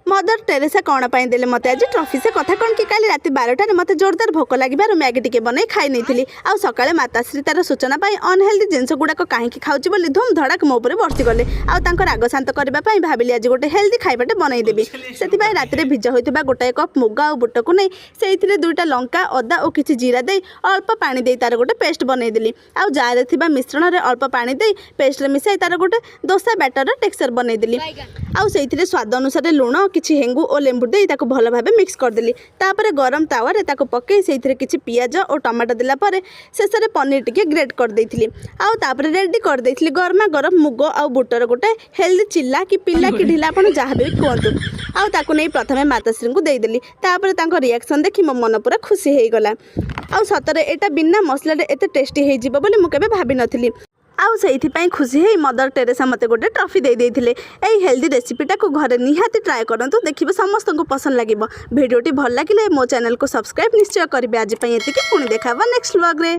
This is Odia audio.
ମଦର ଟେରେସା କ'ଣ ପାଇଁ ଦେଲେ ମୋତେ ଆଜି ଟ୍ରଫି? ସେ କଥା କ'ଣ କି, କାଲି ରାତି 12ଟାରେ ମୋତେ ଜୋରଦାର ଭୋକ ଲାଗିବାରୁ ମ୍ୟାଗି ଟିକେ ବନେଇ ଖାଇ ନେଇଥିଲି। ଆଉ ସକାଳେ ମାତାଶ୍ରୀ ତାର ସୂଚନା ପାଇଁ ଅନହେଲ୍ଦି ଜିନିଷ ଗୁଡ଼ାକ କାହିଁକି ଖାଉଛି ବୋଲି ଧୁମ୍ ଧଡ଼ାକ ମୋ ଉପରେ ବର୍ଷିଗଲେ। ଆଉ ତାଙ୍କ ରାଗ ଶାନ୍ତ କରିବା ପାଇଁ ଭାବିଲି, ଆଜି ଗୋଟେ ହେଲ୍ଦି ଖାଇବାଟେ ବନେଇଦେବି। ସେଥିପାଇଁ ରାତିରେ ଭିଜା ହୋଇଥିବା ଗୋଟାଏ କପ୍ ମୁଗ ଆଉ ବୁଟକୁ ନେଇ ସେଇଥିରେ ଦୁଇଟା ଲଙ୍କା, ଅଦା ଓ କିଛି ଜିରା ଦେଇ, ଅଳ୍ପ ପାଣି ଦେଇ ତାର ଗୋଟେ ପେଷ୍ଟ ବନେଇଦେଲି। ଆଉ ଜାରରେ ଥିବା ମିଶ୍ରଣରେ ଅଳ୍ପ ପାଣି ଦେଇ ପେଷ୍ଟରେ ମିଶାଇ ତାର ଗୋଟେ ଦୋସା ବ୍ୟାଟରର ଟେକ୍ସଚର ବନେଇଦେଲି। ଆଉ ସେଇଥିରେ ସ୍ୱାଦ ଅନୁସାରେ ଲୁଣ, କିଛି ହେଙ୍ଗୁ ଓ ଲେମ୍ବୁ ଦେଇ ତାକୁ ଭଲ ଭାବେ ମିକ୍ସ କରିଦେଲି। ତାପରେ ଗରମ ତାୱାରେ ତାକୁ ପକାଇ ସେଇଥିରେ କିଛି ପିଆଜ ଓ ଟମାଟୋ ଦେଲା ପରେ ଶେଷରେ ପନିର ଟିକେ ଗ୍ରେଟ୍ କରିଦେଇଥିଲି। ଆଉ ତାପରେ ରେଡ଼ି କରିଦେଇଥିଲି ଗରମା ଗରମ ମୁଗ ଆଉ ବୁଟର ଗୋଟେ ହେଲ୍ଦି ଚିଲା କି ପିଲା କି ଢିଲା, ଆପଣ ଯାହା ବି କୁହନ୍ତୁ। ଆଉ ତାକୁ ନେଇ ପ୍ରଥମେ ମାତାଶ୍ରୀଙ୍କୁ ଦେଇଦେଲି। ତାପରେ ତାଙ୍କ ରିଆକ୍ସନ୍ ଦେଖି ମୋ ମନ ପୁରା ଖୁସି ହେଇଗଲା। ଆଉ ସତରେ ଏଇଟା ବିନା ମସଲାରେ ଏତେ ଟେଷ୍ଟି ହେଇଯିବ ବୋଲି ମୁଁ କେବେ ଭାବିନଥିଲି। ଆଉ ସେଇଥିପାଇଁ ଖୁସି ହେଇ ମଦର ଟେରେସା ମୋତେ ଗୋଟେ ଟ୍ରଫି ଦେଇ ଦେଇଥିଲେ। ଏଇ ହେଲ୍ଦି ରେସିପିଟାକୁ ଘରେ ନିହାତି ଟ୍ରାଏ କରନ୍ତୁ, ଦେଖିବେ ସମସ୍ତଙ୍କୁ ପସନ୍ଦ ଲାଗିବ। ଭିଡ଼ିଓଟି ଭଲ ଲାଗିଲେ ମୋ ଚ୍ୟାନେଲକୁ ସବସ୍କ୍ରାଇବ୍ ନିଶ୍ଚୟ କରିବେ। ଆଜି ପାଇଁ ଏତିକି, ପୁଣି ଦେଖା ହେବ ନେକ୍ସଟ ବ୍ଲଗ୍ରେ।